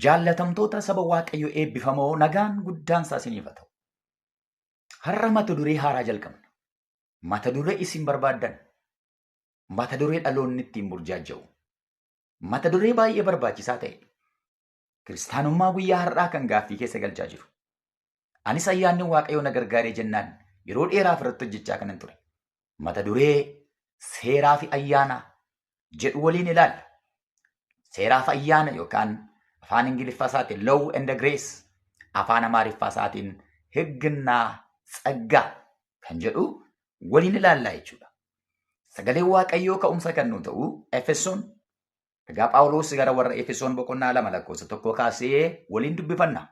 Jaallatamtoota saba Waaqayyoo eebbifamoo, nagaan guddaan isaa isiniif haa ta'u. Har'a mata duree haaraa jalqabna. Mata duree isin barbaaddan, mata duree dhaloonni ittiin burjaaja'u, mata duree baay'ee barbaachisaa ta'e, kiristaanummaa guyyaa har'aa kan gaaffii keessa galchaa jiru. Anis ayyaanni Waaqayyoo na gargaaree jennaan yeroo dheeraaf irratti hojjechaa kanan ture. Mata duree seeraa fi ayyaana jedhu waliin ilaalla. Seeraa fi ayyaana yookaan afaan Ingiliffaa isaatiin law and grace, afaan Amaariffaa isaatiin ሕግና ጸጋ kan jedhu waliin ilaallaa jechuudha. Sagaleen Waaqayyoo ka'umsa kan nu ta'u Efesoon, egaa Phaawulos gara warra Efesoon boqonnaa 2 lakkoofsa 1 kaasee waliin dubbifanna.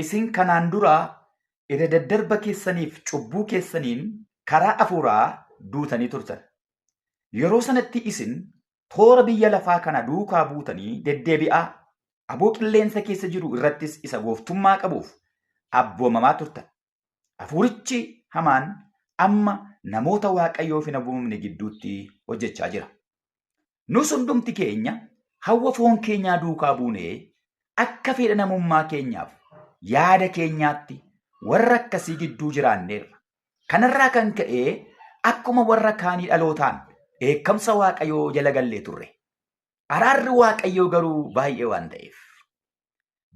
Isin kanaan dura irra daddarba keessaniif cubbuu keessaniin karaa hafuuraa duutanii turtan. Yeroo sanatti isin toora biyya lafaa kana duukaa buutanii deddeebi'aa, aboo qilleensa keessa jiru irrattis isa gooftummaa qabuuf abboomamaa turtan. Hafuurichi hamaan amma namoota Waaqayyoof hin abboomamne gidduutti hojjechaa jira. Nus hundumti keenya hawwa foon keenyaa duukaa buunee akka fedha namummaa keenyaaf yaada keenyaatti warra akkasii gidduu jiraanneerra. Kanarraa kan ka'e akkuma warra kaanii dhalootaan dheekkamsa Waaqayyoo jala gallee turre. Araarri Waaqayyoo garuu baay'ee waan ta'eef,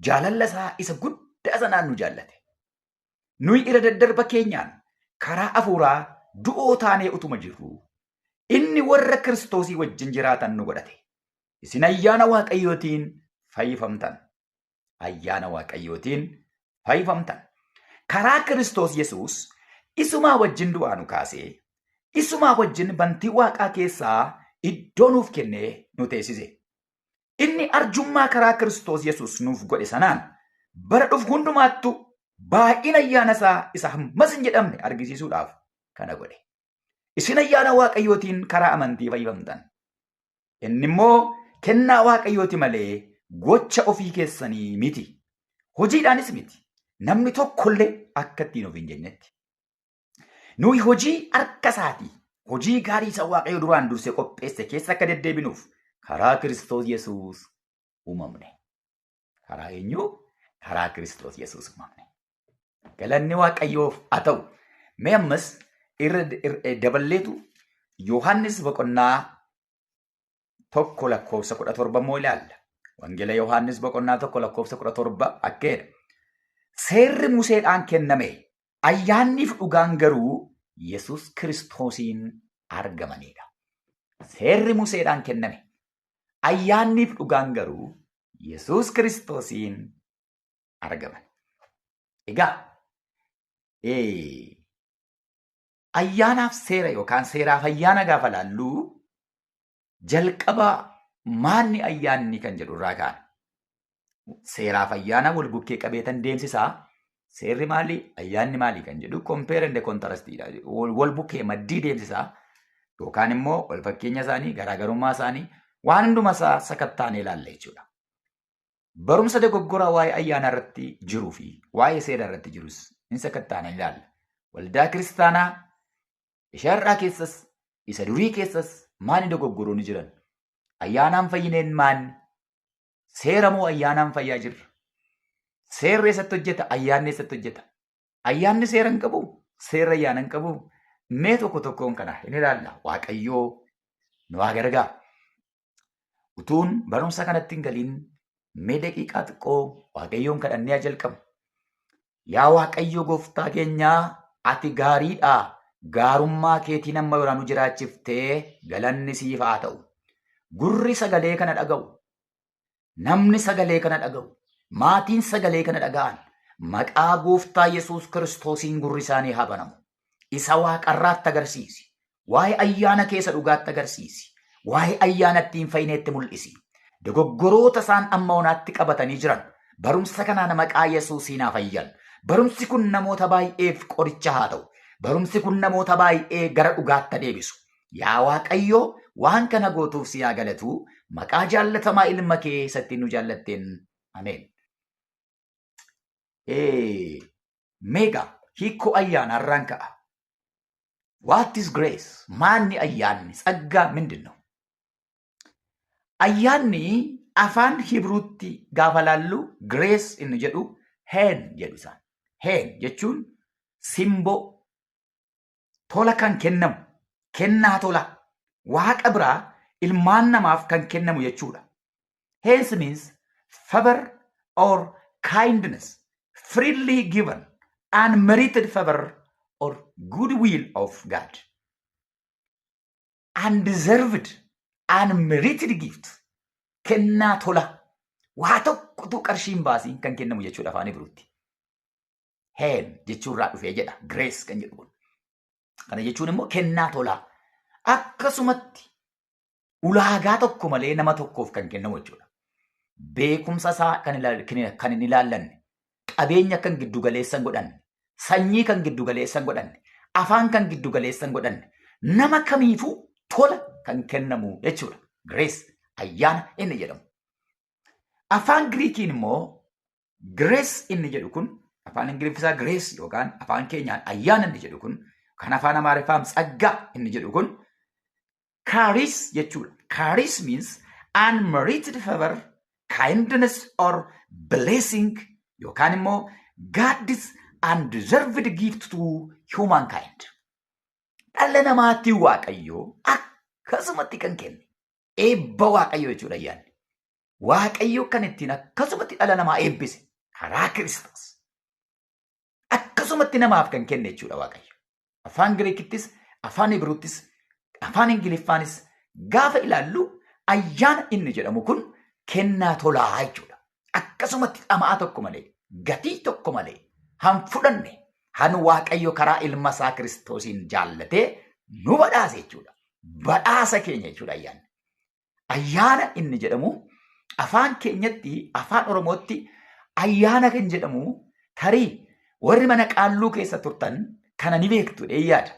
jaalala isaa isa guddaa sanaan nu jaallate. Nuyi irra daddarba keenyaan karaa hafuuraa du'oo taanee utuma jirru, inni warra Kiristoosii wajjin jiraatan nu godhate. Isin ayyaana Waaqayyootiin fayyifamtan. Ayyaana Waaqayyootiin fayyifamtan. Karaa Kiristoos Yesuus isumaa wajjin du'aa nu kaasee, isumaa wajjin bantii Waaqaa keessaa iddoo nuuf kennee nu teessise. Inni arjummaa karaa Kiristoos Yesuus nuuf godhe sanaan bara dhufu hundumaattu baay'ina ayyaana isaa isa hammas hin jedhamne argisiisuudhaaf kana godhe. Isin ayyaana Waaqayyootiin karaa amantii fayyifamtan. Inni immoo kennaa Waaqayyooti malee gocha ofii keessanii miti. Hojiidhaanis miti. Namni tokkollee akka ittiin of hin jennetti. Nuyi hojii harka isaatii, hojii gaarii isa Waaqayyo duraan dursee qopheesse keessa akka deddeebinuuf karaa Kiristoos Yesuus uumamne. Karaa eenyuu? Karaa Kiristoos Yesuus uumamne. Galanni Waaqayyoof haa ta'u. Mee ammas irra daballeetu Yohaannis boqonnaa 1 lakkoofsa 17 immoo ilaalla. Wangeela Yohaannis boqonnaa 1 lakkoofsa 17 akka jedha. Seerri Museedhaan kenname, ayyaanniif dhugaan garuu Yesuus Kiristoosiin argamanidha. Seerri Museedhaan kenname, ayyaanniif dhugaan garuu Yesuus Kiristoosiin argaman. Egaa ayyaanaaf seera yookaan seeraaf ayyaana gaafa laallu, jalqaba maanni ayyaanni kan jedhu irraa kaana. Seeraaf ayyaana wal bukkee qabeetan deemsisaa. Seerri maali? Ayyaanni maali kan jedhu compare and contrastidha. Wal bukkee maddii deemsisaa yookaan immoo wal fakkeenya isaanii, garaagarummaa isaanii, waan hunduma isaa sakattaanee ilaalla jechuudha. Barumsa dogoggoraa waa'ee ayyaana irratti jiruu fi waa'ee seera irratti jirus hin sakattaanee ilaalla. Waldaa kiristaanaa ishee har'aa keessas isa durii keessas maali dogoggoroonni jiran? Ayyaanaan fayyineen maali? Seera moo ayyaanaan fayyaa jirra? Seerri eessatti hojjeta? Ayyaanni eessatti hojjeta? Ayyaanni seera hin qabu? Seerri ayyaana hin qabu? Mee tokko tokkoon kana hin ilaalla. Waaqayyoo nu haa gargaaru. Utuun barumsa kanatti hin galiin, mee daqiiqaa xiqqoo Waaqayyoon kadhannee haa jalqabnu. Yaa Waaqayyo gooftaa keenyaa, ati gaariidha. Gaarummaa keetiin amma yoonaa nu jiraachiftee, galanni siif haa ta'u. Gurri sagalee kana dhaga'u, namni sagalee kana dhaga'u, maatiin sagalee kana dhaga'an, maqaa gooftaa Yesuus Kiristoosiin gurri isaanii haa banamu. Isa waaqarraatti agarsiisi. Waa'ee ayyaana keessa dhugaatti agarsiisi. Waa'ee ayyaana ittiin fayyineetti mul'isi. Dogoggoroota isaan amma onaatti qabatanii jiran barumsa kanaan maqaa Yesuusiin haa fayyan. Barumsi kun namoota baay'eef qoricha haa ta'u. Barumsi kun namoota baay'ee gara dhugaatti deebisu. Yaa Waaqayyo, waan kana gootuuf si haa galatu. Maqaa jaallatamaa ilma kee isatti nu jaallatteen. Ameen. Meegaa hiikoo ayyaana irraan ka'a. What is grace? Maanni ayyaanni? ጸጋ ምንድን ነው? Ayyaanni Afaan Hibruutti gaafa laallu grace inni jedhu heen jedhu isaan. Heen jechuun simboo, tola kan kennamu, kennaa tola, waaqa biraa ilmaan namaaf kan kennamu jechuudha. Hence means favor or kindness, freely given, unmerited favor or goodwill of God. Undeserved, unmerited gift. Kennaa tola. Waa tokkotu qarshii hin baasiin kan kennamu jechuudha afaan Ibruutti. Heen jechuurraa dhufee jedha. Grace kan jedhu kun. Kana jechuun immoo kennaa tolaa. Akkasumatti ulaagaa tokko malee nama tokkoof kan kennamu jechuudha. Beekumsa isaa kan hin ilaallanne, qabeenya kan giddu galeessa hin godhanne, sanyii kan giddu galeessa hin godhanne, afaan kan giddu galeessa hin godhanne, nama kamiifuu tola kan kennamu jechuudha. Grace, ayyaana inni jedhamu. Afaan Giriikiin immoo grace inni jedhu kun, afaan Ingiliffisaa grace yookaan afaan keenyaan ayyaana inni jedhu kun, kan afaan Amaariffaan tsaggaa inni jedhu kun charis jechuudha. Charis means unmerited favor, kindness or blessing yookaan immoo God's undeserved gift to humankind. Dhala namaatti Waaqayyo akkasumatti kan kenne eebba Waaqayyo jechuudha ayyaanni. Waaqayyo kan ittiin akkasumatti dhala namaa eebbise karaa Kiristoos. Akkasumatti namaaf kan kenne jechuudha Waaqayyo. Afaan Giriikittis, afaan Ibruuttis, afaan Ingiliffaanis gaafa ilaallu ayyaana inni jedhamu kun kennaa tolaa jechuudha. Akkasumatti dhama'aa tokko malee, gatii tokko malee, han fudhanne, han Waaqayyo karaa ilma isaa Kiristoosiin jaallatee nu badhaase jechuudha. Badhaasa keenya jechuudha ayyaanni. Ayyaana inni jedhamu afaan keenyatti, afaan Oromootti ayyaana kan jedhamu, tarii warri mana qaalluu keessa turtan kana ni beektu yaada.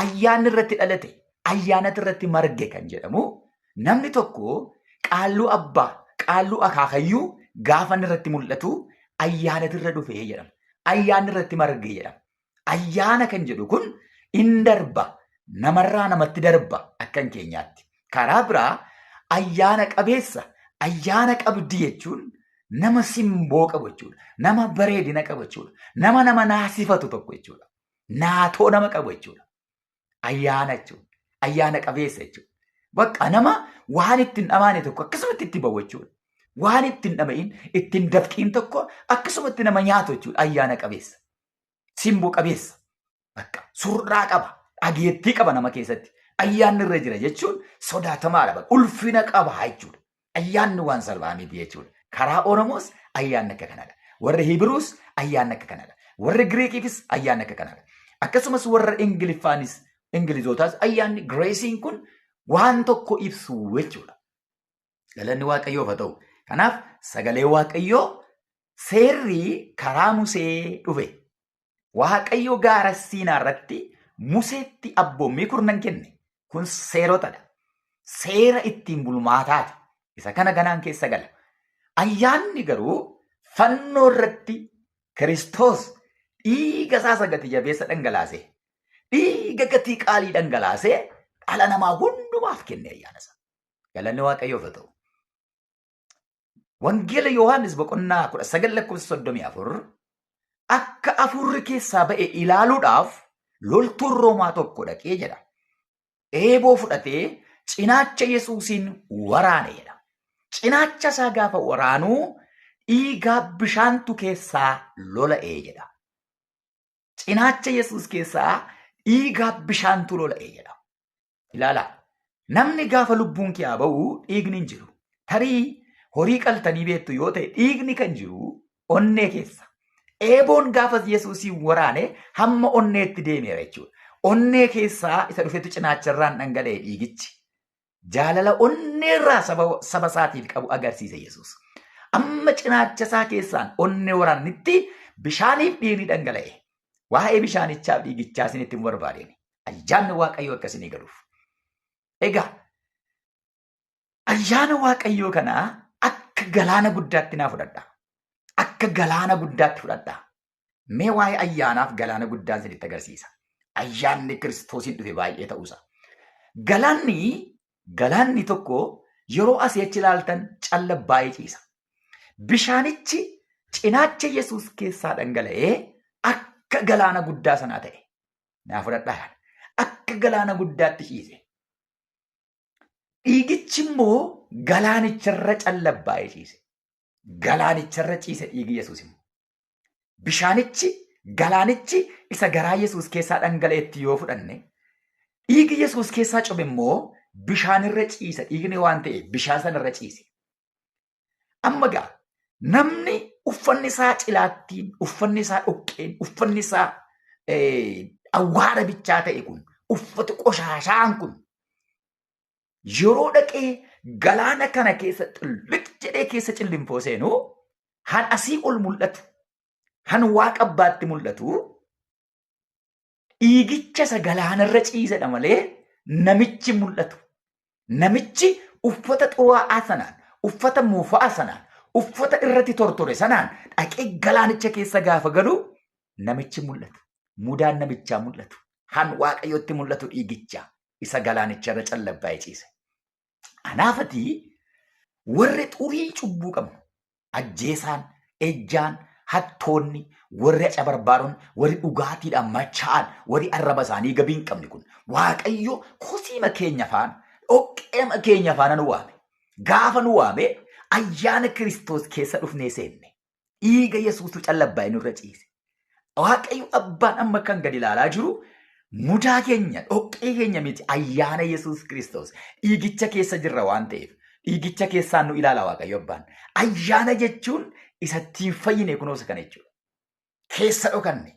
Ayyaanni irratti dhalate, ayyaanatti irratti marge kan jedhamu, namni tokko qaalluu abbaa, qaalluu akaakayyuu gaafa inni irratti mul'atu ayyaanatti irra dhufee jedhama. Ayyaanni irratti marge jedhama. Ayyaana kan jedhu kun in darba, namarraa namatti darba akkan keenyaatti. Karaa biraa ayyaana qabeessa, ayyaana qabdi jechuun nama simboo qabu jechuudha. Nama bareedina qabu jechuudha. Nama nama naasifatu tokko jechuudha. Naatoo nama qabu jechuudha. Ayyaana jechuudha. Ayyaana qabeessa jechuudha. Bakka nama waan ittiin dhamaane tokko akkasumatti itti bahu jechuudha. Waan ittiin dhama'in, ittiin dafqiin tokko akkasumatti nama nyaatu jechuudha. Ayyaana qabeessa. Simboo qabeessa. Bakka surraa qaba. Dhageettii qaba nama keessatti. Ayyaanni irra jira jechuun sodaatamaadha. Ulfina qaba jechuudha. Ayyaanni waan salphaa miti jechuudha. Karaa Oromoos ayyaanni akka kanadha. Warri Hibiruus ayyaanni akka kanadha. Warri Giriikiifis ayyaanni akka kanadha. Akkasumas warra Ingiliffaanis, Ingilizootaas ayyaanni graceiin kun waan tokko ibsu jechuudha. Galanni Waaqayyoof haa ta'u. Kanaaf sagalee Waaqayyoo, seerri karaa Musee dhufe. Waaqayyo gaara Siinaa irratti Museetti abboommii kurnan kenne. Kun seerotadha. Seera ittiin bulmaataati. Isa kana ganaan keessa gala. Ayyaanni garuu fannoo irratti Kiristoos dhiiga isaa gati jabeessa dhangalaasee, dhiiga gatii qaalii dhangalaasee dhala namaa hundumaaf kenne ayyaana isaa. Galanni Waaqayyoof haa ta'u. Wangeela Yohaannis boqonnaa 19 lakkoofsa 34, akka afurri keessaa ba'e ilaaluudhaaf loltuun Roomaa tokko dhaqee jedha. Eeboo fudhatee cinaacha Yesuusiin waraane jedha. Cinaacha isaa gaafa waraanuu dhiigaa bishaantu keessaa lola'ee jedha. Cinaacha Yesuus keessaa dhiigaa bishaantu lola'ee jedha. Ilaalaa. Namni gaafa lubbuun kee ba'u dhiigni hin jiru. Tarii horii qaltanii beektu yoo ta'e, dhiigni kan jiru onnee keessa. Eeboon gaafa Yesuusiin waraane hamma onneetti deemeera jechuudha. Onnee keessaa isa dhufetu cinaacharraan dhangala'e dhiigichi. Jaalala onneerraa saba isaatiif qabu agarsiise Yesuus. Amma cinaacha isaa keessaan onnee waraannitti bishaaniif dhiigni dhangala'e. Waa'ee bishaanichaaf dhiigichaa isinitti hin barbaadeen. Ayyaanni Waaqayyoo akkasinii galuuf. Egaa ayyaana Waaqayyoo kanaa akka galaana guddaatti naa fudhadha. Akka galaana guddaatti fudhadha. Mee waa'ee ayyaanaaf galaana guddaan isinitti agarsiisa. Ayyaanni Kiristoosiin dhufe baay'ee ta'uusaa. Galaanni tokko Yeroo asii achi ilaaltan callabbaa'ee ciisa. Bishaanichi cinaacha Yesuus keessaa dhangala'ee akka galaana guddaa sanaa ta'e. Naa fudhadhaa. Akka galaana guddaatti ciise. Dhiigichi immoo galaanicharra callabbaa'ee ciise. Galaanicharra ciise dhiigi Yesuus immoo. Bishaanichi galaanichi isa garaa Yesuus keessaa dhangala'etti yoo fudhanne, dhiigi Yesuus keessaa cobe immoo bishaanirra ciisa. Dhiigni waan ta'eef bishaan sanarra ciise. Amma gaa namni uffanni isaa cilaattiin, uffanni isaa dhoqqeen, uffanni isaa awwaara bichaa ta'e kun, uffati qoshaashaan kun yeroo dhaqee galaana kana keessa xilliq jedhee keessa cillinfoo seenu, han asii ol mul'atu, han waaqa abbaatti mul'atu, dhiigicha isa galaanarra ciisedha malee namichi mul'atu. Namichi uffata xuraa'aa sanaan, uffata moofa'aa sanaan, uffata irratti tortore sanaan dhaqee galaanicha keessa gaafa galu namichi mul'atu. Mudaan namichaa mul'atu. Han waaqayyotti mul'atu dhiigicha isa galaanicharra callabbaa'ee ciise. Anaafati warri xurii cubbuu qabnu, ajjeesaan, ejjaan, hattoonni, warri aca barbaadoon, warri dhugaatiidhaan machaa'an, warri arraba isaanii gabii hin qabne kun Waaqayyo kosiima keenya faana, dhoqqeema keenya faana nu waame. Gaafa nu waame ayyaana Kiristoos keessa dhufnee seenne. Dhiiga Yesuustu callabbaa'ee nurra ciise. Waaqayyo abbaan amma kan gadi ilaalaa jiru mudaa keenya, dhoqqee keenya miti, ayyaana Yesuus Kiristoos dhiigicha keessa jirra waan ta'eef dhiigicha keessaan nu ilaala Waaqayyo abbaan. Ayyaana jechuun isa ittiin fayyine kunuunsa kana jechuudha. Keessa dhokanne,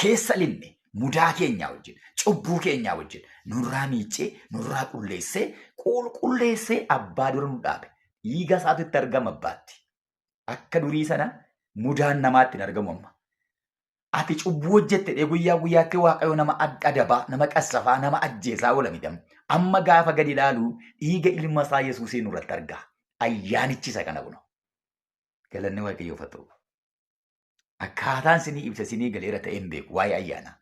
keessa linne, mudaa keenyaa wajjin, cubbuu keenyaa wajjin nurraa miiccee, nurraa qulleessee, qulqulleessee abbaa dura nu dhaabe. Dhiiga isaatu itti argama abbaatti. Akka durii sana mudaan namaatti hin argamu amma. Ati cubbuu hojjette dhee guyyaa guyyaatti Waaqayyo nama adabaa, nama qassafaa, nama ajjeesaa oola miti. Amma gaafa gadi ilaalu dhiiga ilma isaa Yesuusiin nurratti argaa. Ayyaanichi isa kana kuno. Galanni Waaqayyoof haa ta'u. Akkaataan isinii ibsa isinii galeera ta'ee hin beeku waa'ee ayyaanaa.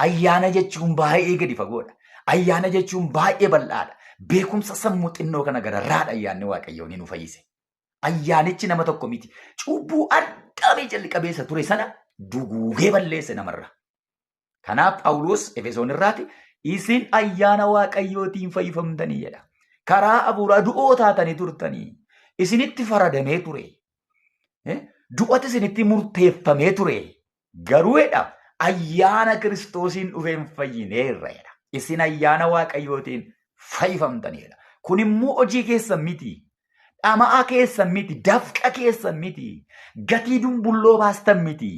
Ayyaana jechuun baay'ee gadi fagoodha. Ayyaana jechuun baay'ee bal'aadha. Beekumsa sammuu xinnoo kana gararraadha ayyaanni Waaqayyoo ni nu fayyise. Ayyaanichi nama tokko miti. Cubbuu addaamii jalqabeessa ture sana duguugee balleesse namarra. Kanaaf Phaawulos Efesoon irraati isin ayyaana Waaqayyootiin fayyifamtanii jedha. Karaa hafuuraa du'oo taatanii turtanii. Isinitti faradamee ture. Du'atu isinitti murteeffamee ture. Garuu jedha ayyaana Kiristoosiin dhufeen fayyineerra jedha. Isin ayyaana Waaqayyootiin fayyifamtanii jedha. Kun immoo hojii keessan miti. Dhama'aa keessan miti. Dafqa keessan miti. Gatii dumbulloo baastan miti.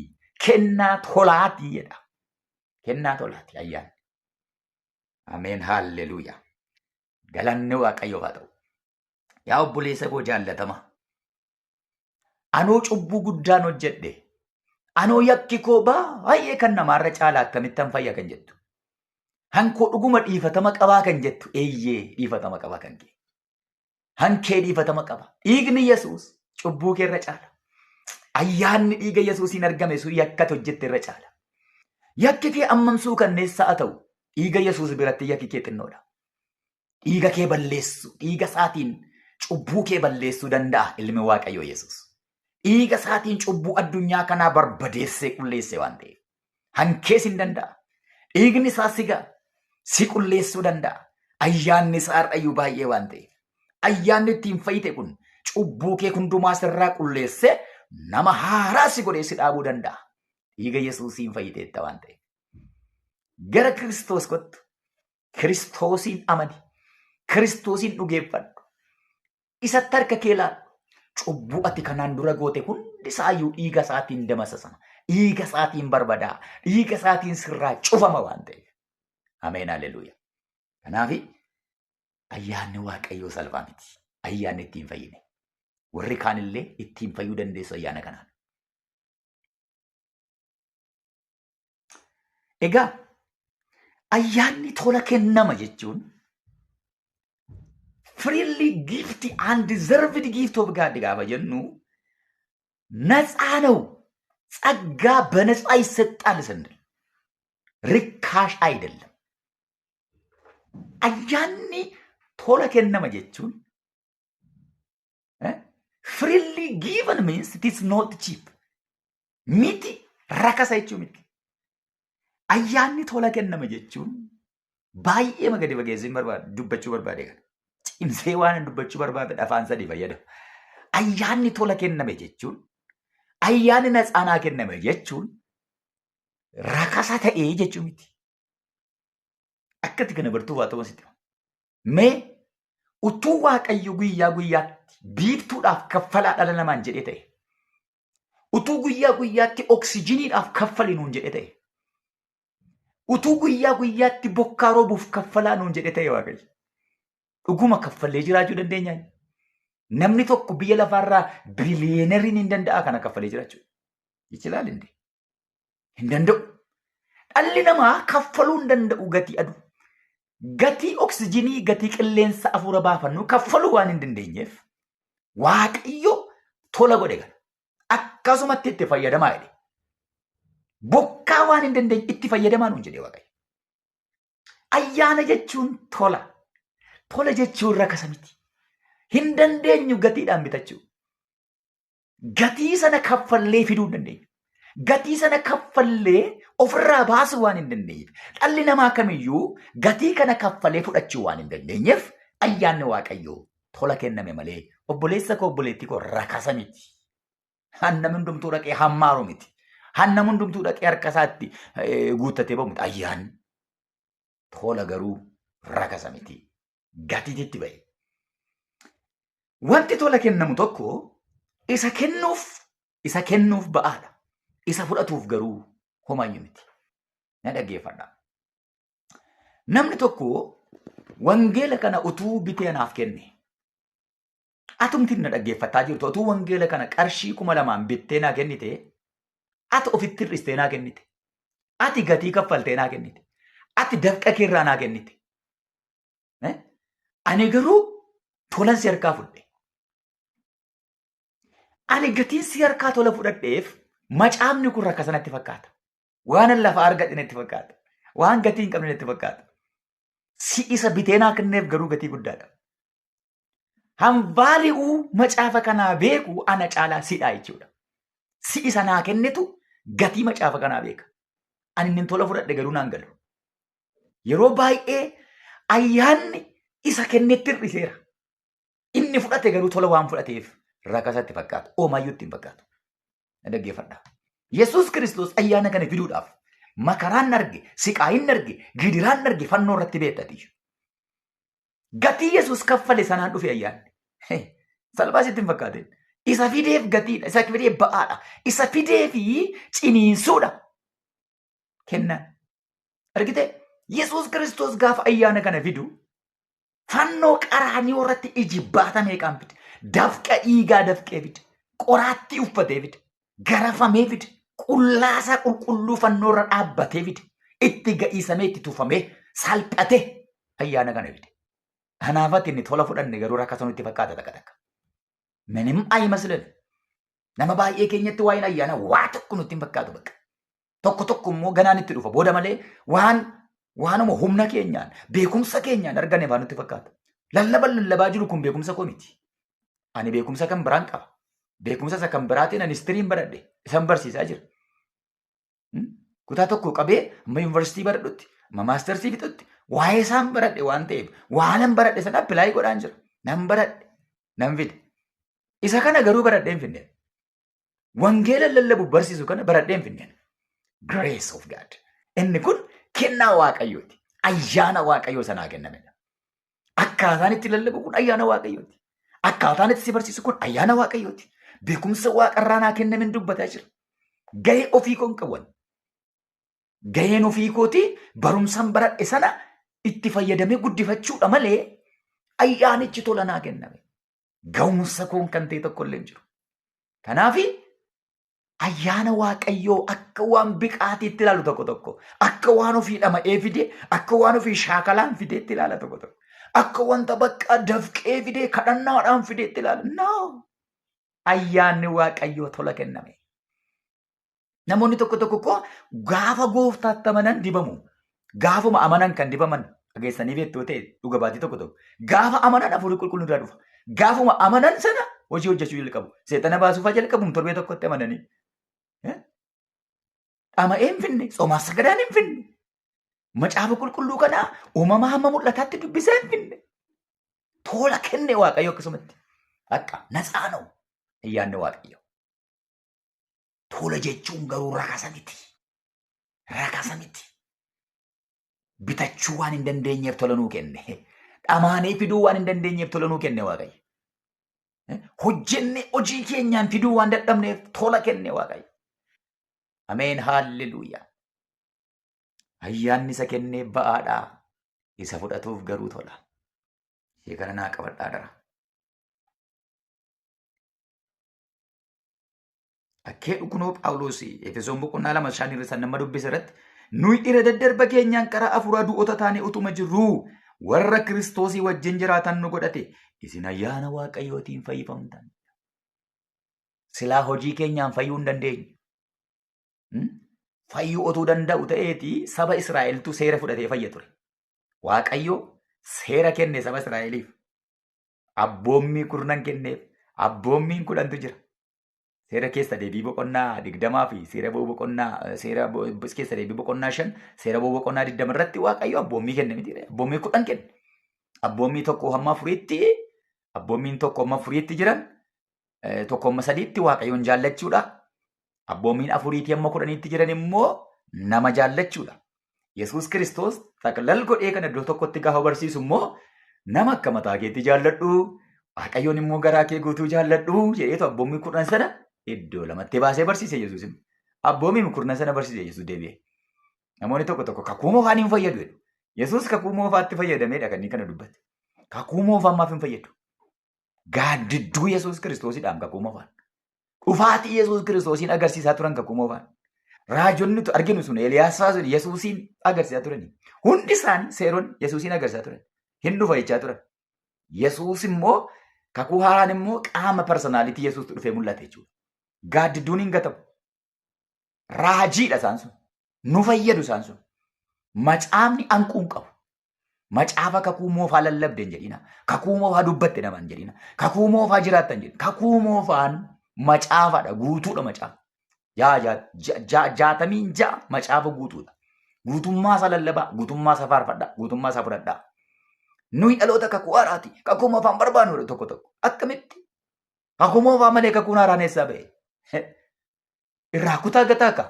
Kennaa tolaati jedha. Kennaa tolaati ayyaanni. Ameen, haalleluuyaa. Galanni Waaqayyoof haa ta'u. Yaa obboleessa koo jaallatama. Anoo cubbuu guddaan hojjedhe. Anoo yakki koo baay'ee kan namaarra caalaa akkamittan fayya kan jettu. Hankoo dhuguma dhiifatama qabaa kan jettu. Eeyyee, dhiifatama qabaa kan kee. Hankee dhiifatama qaba. Dhiigni Yesuus cubbuu kee irra caala. Ayyaanni dhiiga Yesuusiin argame sun yakkati hojjette irra caala. Yakki kee ammamsuu kanneessaa haa ta'u, dhiiga Yesuus biratti yakki kee xinnoodha. Dhiiga kee balleessu, dhiiga isaatiin cubbuu kee balleessuu danda'a ilmi Waaqayyoo Yesuus. Dhiiga isaatiin cubbuu addunyaa kanaa barbadeessee qulleesse waan ta'eef. Hankees hin danda'a. Dhiigni isaa si ga'a. Si qulleessuu danda'a. Ayyaanni isaa har'ayyuu baay'ee waan ta'eef. Ayyaanni ittiin fayyite kun cubbuu kee hundumaa sirraa qulleessee nama haaraa si godhee si dhaabuu danda'a. Dhiiga Yesuusiin fayyiteetta waan ta'eef. Gara Kiristoos kottu. Kiristoosiin amani. Kiristoosiin dhugeeffadhu. Isatti harka kee laadhu. Cubbuu ati kanaan dura goote hundi isaayyuu dhiiga isaatiin damasasama. Dhiiga isaatiin barbadaa. Dhiiga isaatiin sirraa cufama waan ta'eef. Ameen, haleluuya. Kanaaf ayyaanni Waaqayyoo salphaa miti. Ayyaanni ittiin fayyine. Warri kaanillee ittiin fayyuu dandeessu ayyaana kanaan. Egaa ayyaanni tola kennama jechuun freely gift, undeserved gift of God gaafa jennu ነፃ ነው። ጸጋ በነፃ ይሰጣል ስንል ርካሽ አይደለም። Ayyaanni tola kennama jechuun Freely given means it is not cheap. Miti, rakasa jechuu miti. Ayyaanni tola kenname jechuun baay'ee gadi fageessee barbaade dubbachuu barbaade kana. Cimsee waan dubbachuu barbaade afaan sadii fayyadama. Ayyaanni tola kenname jechuun, ayyaanni natsaanaa kenname jechuun rakasa ta'ee jechuu miti. Akkatti kana bartuu waa ta'uu sitti. Mee utuu Waaqayyo guyyaa guyyaatti biiftuudhaaf kaffalaa dhala namaan jedhee ta'e, utuu guyyaa guyyaatti oksijiniidhaaf kaffali nuun jedhee ta'e, utuu guyyaa guyyaatti bokkaa roobuuf kaffalaa nuun jedhee ta'e, Waaqayyo, dhuguma kaffallee jiraachuu dandeenyaa? Namni tokko biyya lafaarraa biliyeeneriin hin danda'a kana kaffalee jiraachuu? ይችላል እንዴ? Hin danda'u. Dhalli namaa kaffaluu hin danda'u gatii aduu. Gatii oksijinii, gatii qilleensa afuura baafannu kaffaluu waan hin dandeenyeef Waaqayyo tola godhe kana. Akkasumatti itti fayyadamaa jedhe. Bokkaa waan hin dandeenye itti fayyadamaa nuun jedhe Waaqayyo. Ayyaana jechuun tola. Tola jechuun rakasa miti. Hin dandeenyu gatiidhaan bitachuu. Gatii sana kaffallee fiduu hin dandeenyu. Gatii sana kaffallee ofirraa baasuu waan hin dandeenyeef. Dhalli namaa kamiyyuu gatii kana kaffalee fudhachuu waan hin dandeenyeef ayyaanni Waaqayyoo tola kenname malee, obboleessa koo, obboleettii koo, rakasa miti. Hannam hundumtuu dhaqee hammaaru miti. Hannam hundumtuu dhaqee harka isaatti guuttatee ba'u miti. Ayyaanni tola garuu rakasa miti. Gatiitti ba'e. Wanti tola kennamu tokko isa kennuuf ba'aadha. Isa fudhatuuf garuu homaayyuu miti. Na dhaggeeffadha. Namni tokko wangeela kana utuu bitee anaaf kenne, atumti na dhaggeeffataa jirtu, utuu wangeela kana qarshii 2000n bittee naa kennite, ati ofitti hir'istee naa kennite, ati gatii kaffaltee naa kennite, ati dafqa keerraa naa kennite. Ani garuu tolan si harkaa fudhe. Ani gatiin si harkaa tola fudhadheef macaafni kun rakka sanatti fakkaata. Waan lafa argadhe natti fakkaata. Waan gatii hin qabne natti fakkaata. Si isa bitee naa kenneef garuu gatii guddaadha. Hambaali'uu macaafa kanaa beeku ana caalaa sidhaa jechuudha. Si isa naa kennetu gatii macaafa kanaa beeka. Ani inni tola fudhadhe garuu naan galu. Yeroo baay'ee ayyaanni isa kennetti hir'iseera. Inni fudhate garuu tola waan fudhateef rakasatti fakkaata. Oomayyuu itti hin fakkaatu. Na dhaggeeffadha. Yesuus Kiristoos ayyaana kana fiduudhaaf makaraan arge, siqaayin arge, gidiraan arge, fannoo irratti beektati. Gatii Yesuus kaffale sanaan dhufe ayyaanni. Salphaa sitti hin fakkaatin. Isa fideef gatiidha. Isa fideef ba'aadha. Isa fideefi ciniinsuudha. Kennan. Argite? Yesuus Kiristoos gaafa ayyaana kana fidu fannoo qaraanioo irratti iji baata meeqaan fide? Dafqa dhiigaa dafqee fide. Qoraattii uffatee fide. Garafamee fide. Qullaasaa qulqulluu fannoo irra dhaabbatee fide. Itti ga'iisamee, itti tufamee, salphatee ayyaana kana fide. Kanaafatti inni tola fudhanne garuu rakkata nutti fakkaata takka takka. ምንም አይመስልም. Nama baay'ee keenyatti waa'een ayyaana waa tokko nutti hin fakkaatu bakka. Tokko tokko immoo ganaan itti dhufa booda malee waan waanuma humna keenyaan, beekumsa keenyaan argane waan nutti fakkaata. Lallaban lallabaa jiru kun beekumsa koo miti. Ani beekumsa kan biraan qaba. Beekumsa isa kan biraatiin ani histiriin baradhe, isan barsiisaa jira. Kutaa tokko qabee amma yuunivarsiitii baradhutti, amma maastarsii fixutti waa'ee isaan baradhe waan ta'eef waanan baradhe sana apply godhaan jira. Nan baradhe, nan fide. Isa kana garuu baradhee hin finne. Wangeela lallabu barsiisu kana baradhee hin finne. Grace of God. Inni kun kennaa Waaqayyooti. Ayyaana Waaqayyoo sanaa kennamedha. Akkaataan itti lallabu kun ayyaana Waaqayyooti. Akkaataan itti si barsiisu kun ayyaana Waaqayyooti. Beekumsa Waaqarraa naa kennamen dubbataa jira. Gahee ofii koon qaban. Gaheen ofii kooti barumsaan baradhe sana itti fayyadamee guddifachuudha malee ayyaanichi tola naa kenname. Ga'umsa koon kan ta'e tokko illee hin jiru. Kanaafi ayyaana Waaqayyoo akka waan biqaatiitti ilaalu tokko tokko, akka waan ofii dhama'ee fide, akka waan ofii shaakalaan fideetti ilaala tokko tokko, akka wanta bakka dafqee fide, kadhannaadhaan fideetti ilaala. No! Ayyaanni Waaqayyoo tola kenname. Namoonni tokko tokko koo gaafa Gooftaatti amanan dibamu. Gaafuma amanan kan dibaman Dhageessanii beektoo ta'e dhuga baatii tokko tokko. Gaafa amanan hafuurri qulqulluun irraa dhufa. Gaafuma amanan sana hojii hojjechuu jalqabu. Seexana baasuufaa jalqabu torbee tokkotti amananii. Dhama'ee hin finne, soomaaf sagadaan hin finne. Macaafa qulqulluu kanaa uumama hamma mul'ataatti dubbisee hin finne. Tola kenne Waaqayyo akkasumatti. Akka natsaa na'u ayyaanni Waaqayyo. Tola jechuun garuu rakasa miti. Rakasa miti. Bitachuu waan hin dandeenyeef tola nuu kenne. Dhamaanee fiduu waan hin dandeenyeef tola nuu kenne Waaqayyo. Hojjennee hojii keenyaan fiduu waan dadhabneef tola kenne Waaqayyo. Ameen haalleluuyaa. Ayyaanni isa kennee ba'aadhaa. Isa fudhatuuf garuu tola. Ishee kana naa qabadhaa dara. Akkee dhukunoo Phaawulos Efesoon boqonnaa 2:5 irra san nama dubbise irratti nuyi irra daddarba keenyaan karaa afuuraa du'oota taanee utuma jirruu warra Kiristoosii wajjin jiraatan nu godhate isin ayyaana Waaqayyootiin fayyifamtan. Silaa hojii keenyaan fayyuu hin dandeenyu. Fayyuu otuu danda'u ta'eeti saba Israa'eltu seera fudhatee fayya ture. Waaqayyo seera kenne saba Israa'eliif. Abboommii kurnan kenneef. Abboommiin kudhantu jira. Seera keessa deebii boqonnaa 20 fi seera ba'uu boqonnaa seera keessa deebii boqonnaa 5 seera ba'uu boqonnaa 20 irratti Waaqayyo abboommii kenne miti. Abboommii 10 kenne. Abboommii 1 hamma 4tti abboommiin 1 hamma 4tti jiran 1 hamma 3tti Waaqayyoon jaallachuudha. Abboommiin 4 hamma 10tti jiran immoo nama jaallachuudha. Yesuus Kiristoos xaqlal godhee kan iddoo tokkotti gaafa barsiisu immoo nama akka mataa keetti jaalladhu, Waaqayyoon immoo garaa kee guutuu jaalladhu jedheetu abboommii 10 sana iddoo lamatti baasee barsiise Yesuus. Abboommii 10 sana barsiise Yesuus deebi'ee. Namoonni tokko tokko kakuu moofaan hin fayyadu jedhu. Yesuus kakuu moofaatti fayyadameedha kan inni kana dubbate. Kakuu moofaan maaf hin fayyadu? Gaaddidduu Yesuus Kiristoosidhaan kakuu moofaan. Dhufaatii Yesuus Kiristoosiin agarsiisaa turan kakuu moofaan. Raajonni nuti arginu sun Eeliyaas fa'aa sun Yesuusiin agarsiisaa turani. Hundi isaanii seeronni Yesuusiin agarsiisaa turan. Hin dhufa jechaa turan. Yesuus immoo kakuu haaraan immoo qaama parsonaalitii Yesuustu dhufee mul'ate jechuudha. Gaaddidduun hin gatamu. Raajiidha isaan sun. Nu fayyadu isaan sun. Macaafni hanquu hin qabu. Macaafa kakuu moofaa lallabde hin jedhina. Kakuu moofaa dubbatte nama hin jedhina. Kakuu moofaa jiraatta hin jedhina. Kakuu moofaan macaafadha. Guutuudha macaafa. 66 macaafa guutuudha. Guutummaa isaa lallabaa, guutummaa isaa faarfadhaa, guutummaa isaa fudhadhaa. Nuyi dhaloota kakuu haaraati. Kakuu moofaan barbaannu tokko tokko. Akkamitti? Kakuu moofaa malee kakuun haaraan eessaa ba'e? Irraa kutaa gataa ka.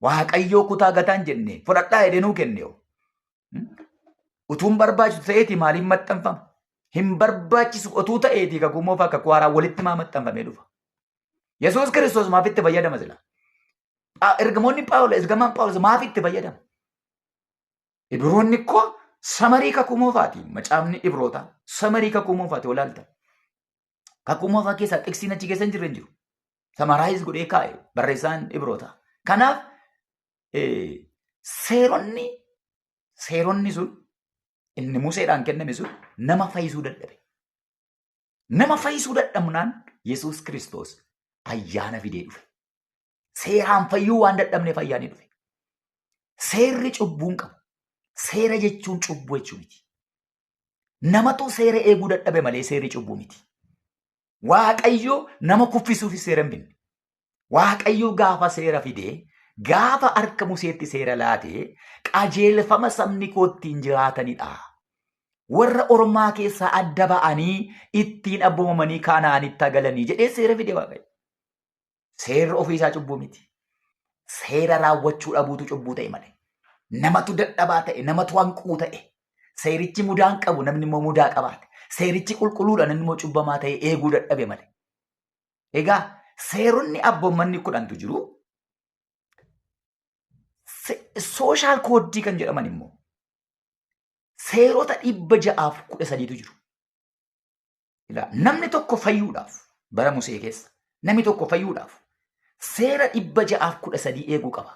Waaqayyoo kutaa gataa hin jenne fudhadhaa jedhee nuu kenne hoo. Utuu hin barbaachisu ta'eeti maaliin maxxanfama? Hin barbaachisu otuu ta'eeti kakuu moofaa kakuu haaraa walitti maa maxxanfamee dhufa? Yesuus Kiristoos maaf itti fayyadama sila? Ergamoonni Phaawulos, ergamaan Phaawulos maaf itti fayyadama? Ibroonni koo samarii kakuu moofaati. Macaafni Ibrootaa samarii kakuu moofaati olaalta. Kakuu moofaa keessaa xiqsiin achi keessa hin jirre hin jiru. Samaraayis godhee kaa'e barreessaan Ibrootaa. Kanaaf seeronni seeronni sun inni Museedhaan kenname sun nama fayyisuu dadhabe. Nama fayyisuu dadhabnaan Yesuus Kiristoos ayyaana fidee dhufe. Seeraan fayyuu waan dadhabneef ayyaanni dhufe. Seerri cubbuu hin qabu. Seera jechuun cubbuu jechuu miti. Namatu seera eeguu dadhabe malee seerri cubbuu miti. Waaqayyo nama kuffisuuf seera hin binne. Waaqayyo gaafa seera fidee, gaafa harka Museetti seera laatee, qajeelfama sabni koo ittiin jiraatanidha. Warra ormaa keessaa adda ba'anii ittiin abboomamanii Kaanaanitti galanii jedhee seera fide Waaqayyo. Seerri ofii isaa cubbuu miti. Seera raawwachuu dhabuutu cubbuu ta'e malee. Namatu dadhabaa ta'e, namatu hanquu ta'e. Seerichi mudaa hin qabu, namni immoo mudaa qabaate. Seerichi qulqulluudha, namni immoo cubbamaa ta'e eeguu dadhabe malee. Egaa seeronni abboommanni kudhantu jiru. Sooshaal kooddii kan jedhaman immoo seerota 613tu jiru. Ilaa, namni tokko fayyuudhaaf bara Musee keessa namni tokko fayyuudhaaf seera 613 eeguu qaba.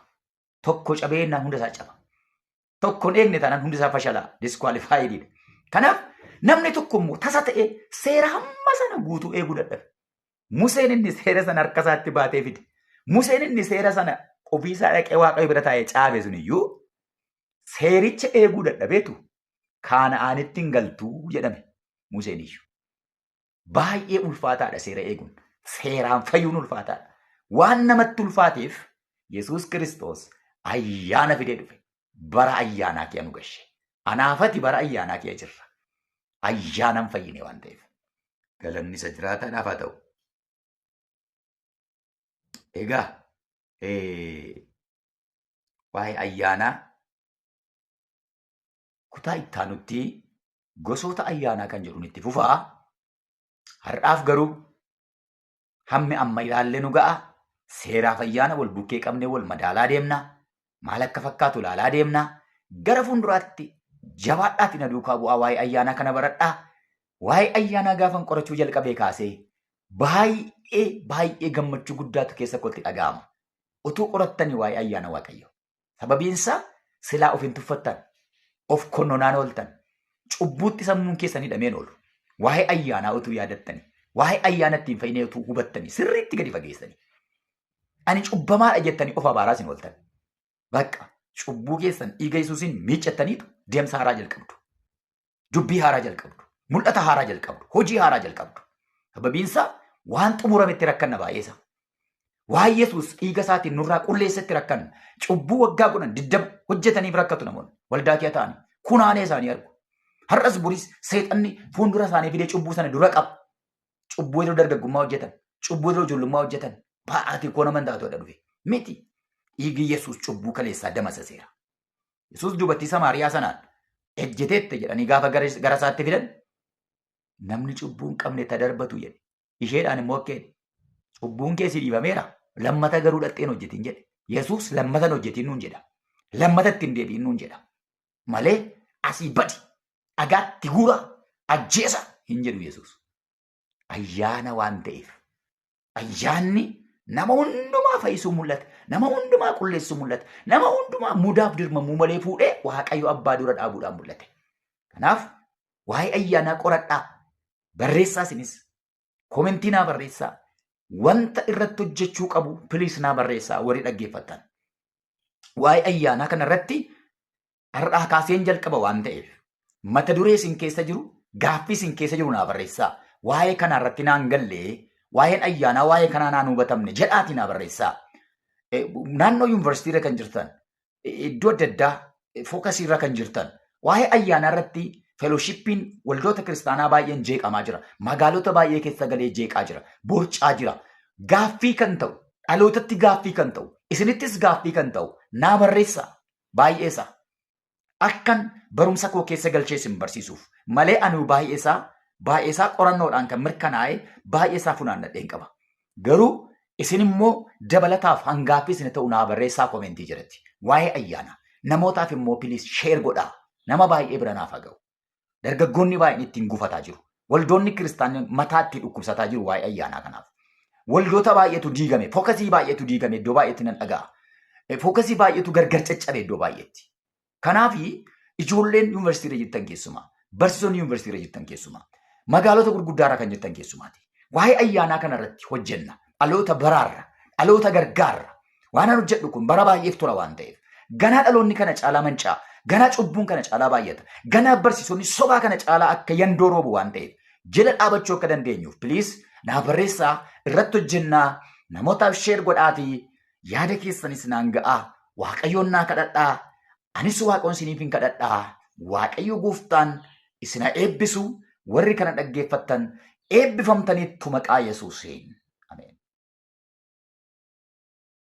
Tokko cabee jennaan hunda isaa caba. Tokko hin eegne taanaan hundi isaa fashalaa disqualified dha. Kanaaf namni tokko immoo tasa ta'ee seera hamma sana guutuu eeguu dadhabe. Museen inni seera sana harka isaatti baatee fide. Museen inni seera sana ofiisaa dhaqee Waaqayyo bira taa'ee caafe sun iyyuu seericha eeguu dadhabeetu Kaana'aanitti hin galtuu jedhame Museen iyyuu. Baay'ee ulfaataadha seera eeguun. Seeraan fayyuun ulfaataadha. Waan namatti ulfaateef Yesuus Kiristoos ayyaana fidee dhufe. Bara ayyaanaa kee nu gashe. Anaafati bara ayyaanaa kee jirra. Ayyaanan fayyine waan ta'eef. Galanni isa jiraataadhaaf haa ta'u. Egaa waa'ee ayyaanaa kutaa ittaanutti gosoota ayyaanaa kan jedhuun itti fufaa. Har'aaf garuu hammi amma ilaallee nu ga'a. Seeraaf ayyaana wal bukkee qabnee wal madaalaa deemna. Maal akka fakkaatu ilaalaa deemna. Gara fuulduraatti jabaadhaati na duukaa bu'aa waa'ee ayyaanaa kana baradhaa. Waa'ee ayyaanaa gaafan qorachuu jalqabee kaasee baay'ee baay'ee gammachuu guddaatu keessa kootti dhaga'ama. Utuu qorattanii waa'ee ayyaana Waaqayyoo. Sababiin isaa silaa of hin tuffattan, of konnonaan ooltan, cubbuutti sammuun keessan hidhameen oolu. Waa'ee ayyaanaa utuu yaadattanii, waa'ee ayyaana ittiin fayyinee utuu hubattanii, sirriitti gadi fageessanii. Ani cubbamaadha jettanii of abaaraa isin ooltan. Bakka cubbuu keessan dhiiga Yesuusiin miiccattaniitu deemsa haaraa jalqabdu. Dubbii haaraa jalqabdu. Mul'ata haaraa jalqabdu. Hojii haaraa jalqabdu. Sababiin isaa waan xumurametti rakkanna baay'eesa. Waan Yesuus dhiiga isaatiin nurraa qulleessetti rakkanna. Cubbuu waggaa 10 20 hojjetaniif rakkatu namoonni. Waldaa kee ta'anii kunaanee isaanii argu. Har'as boris seexanni fuuldura isaanii fidee cubbuu sana dura qaba. Cubbuu yeroo dargaggummaa hojjetan, cubbuu yeroo ijoollummaa hojjetan, baa'aati koo nama hin taatu dhufe. Miti. Dhiigi Yesuus cubbuu kaleessaa damasaseera. Yesuus dubartii Samaariyaa sanaan ejjeteette jedhanii gaafa gara isaatti fidan namni cubbuu hin qabne tadarbatu jedhe. Isheedhaan immoo akka jedhe cubbuun kee si dhiibameera lammata garuu dhaqxee hin hojjetin jedhe. Yesuus lammata hin hojjetin nuun jedha. Lammata ittiin deebi'in nuun jedha. Malee asii badi dhagaatti guuraa ajjeesa hin jedhu Yesuus. Ayyaana waan ta'eef. Ayyaanni nama hundumaa fayyisuu mul'ata. Nama hundumaa qulleessuu mul'ata. Nama hundumaa mudaaf dirmamuu malee fuudhee Waaqayyo abbaa dura dhaabuudhaan mul'ate. Kanaaf waa'ee ayyaanaa qoradhaa. Barreessaa isinis. Komentii naa barreessaa. Wanta irratti hojjechuu qabu piliis naa barreessaa warri dhaggeeffattan. Waa'ee ayyaanaa kana irratti har'aa kaaseen jalqaba waan ta'eef mata duree isin keessa jiru gaaffii isin keessa jiru naa barreessaa. Waa'ee kana irratti naan gallee waa'een ayyaanaa waa'ee kanaa naan hubatamne jedhaati naa barreessaa. Naannoo yuunivarsiitii irra kan jirtan iddoo adda addaa fookasii irra kan jirtan waa'ee ayyaanaa irratti feloshippiin waldoota kiristaanaa baay'een jeeqamaa jira. Magaalota baay'ee keessa galee jeeqaa jira. Borcaa jira. Gaaffii kan ta'u dhalootatti gaaffii kan ta'u isinittis gaaffii kan ta'u naa barreessaa baay'eesaa. Akkan barumsa koo keessa galchee isin barsiisuuf malee ani baay'eesaa qorannoodhaan kan mirkanaa'e baay'eesaa funaannadheen qaba. Garuu isin immoo dabalataaf hangaaffii isin ta'u naa barreessaa komentii jalatti. Waa'ee ayyaana namootaaf immoo piliis sheer godhaa nama baay'ee bira naaf haa ga'u. Dargaggoonni baay'een ittiin gufataa jiru. Waldoonni kiristaanii mataa ittiin dhukkubsataa jiru waa'ee ayyaanaa kanaaf. Waldoota baay'eetu diigame, fookasii baay'eetu diigame iddoo baay'eetti nan dhaga'a. Fookasii baay'eetu gargar caccabe iddoo baay'eetti. Kanaaf ijoolleen yuunivarsiitii irra jirtan keessumaa, barsiisonni yuunivarsiitii irra jirtan keessumaa, magaalota gurguddaa irra kan jirtan keessumaati. Waa'ee ayyaanaa kana irratti hojjenna. Dhaloota baraarra, dhaloota gargaarra. Waan an hojjedhu kun bara baay'eef tura waan ta'eef. Ganaa dhaloonni kana caalaa mancaa, ganaa cubbuun kana caalaa baay'ata, ganaa barsiisonni sobaa kana caalaa akka yandoo roobu waan ta'eef. Jala dhaabachuu akka dandeenyuuf piliis naa barreessaa irratti hojjennaa namootaaf sheer godhaatii yaada keessanis naan ga'aa Waaqayyoon naa kadhadhaa anis Waaqoon isiniif hin kadhadhaa Waaqayyo gooftaan isin haa eebbisu warri kana dhaggeeffattan eebbifamtaniittu maqaa Yesuusiin.